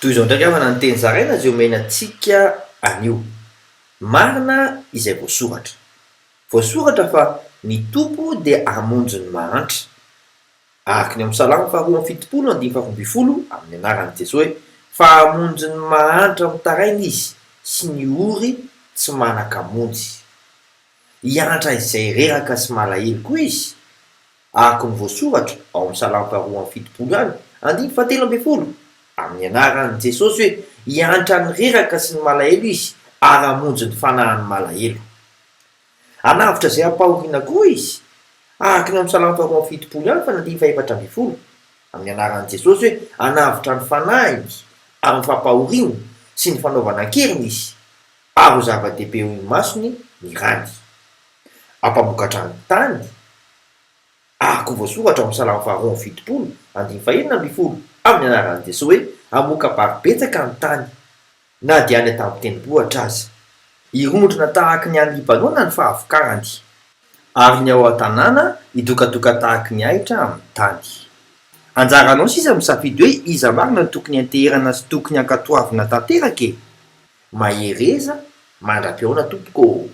Toy izao indray angamba ny teny zaraina izay omena antsika anio. Marina izay voasoratra. Voasoratra fa ny Tompo dia hamonjy ny mahantra. Araka ny ao amin'ny Salamo faharoa amby 70 andininy faharoa 12 amin'ny anaran'i Jesoa hoe, Fa hamonjy ny mahantra mitaraina Izy sy ny ory tsy manan-kamonjy. Hiantra izay reraka sy malahelo koa Izy. Araka ny voasoratra ao amin'ny Salamo faharoa amby 70 ihany, andininy fahatelo 12, amin'ny anaran'i Jesosy hoe, Hiantra ny reraka sy ny malahelo Izy, ary hamonjy ny fanahin'ny malahelo. Hanavotra izay ampahoriana koa Izy. Araka ny ao amin'ny Salamo faharoa amby 70 ihany fa ny andininy faha-14, amin'ny anaran'i Jesosy hoe, Hanavotra ny fanahiny amin'ny fampahoriana sy ny fanaovana an-keriny Izy, ary ho zava-dehibe eo imasony ny rany. Hampamokatra ny tany. Ary koa voasoratra ao amin'ny Salamo faharoa amby 70, andininy fahenina 12, amin'ny anaran'i Jesoa hoe, Hamoka-bary betsaka ny tany, na dia any an-tampon-tendrombohitra aza. Hirondrona tahaky ny any Libanona ny fahavokarany, ary ny ao an-tanàna hidokadoka tahaky ny ahitra amin'ny tany. Anjaranao sisa misafidy hoe iza marina no tokony hianteherana sy tokony hankatoavina tanteraka e! Mahereza mandra-pihaona tompoko ô!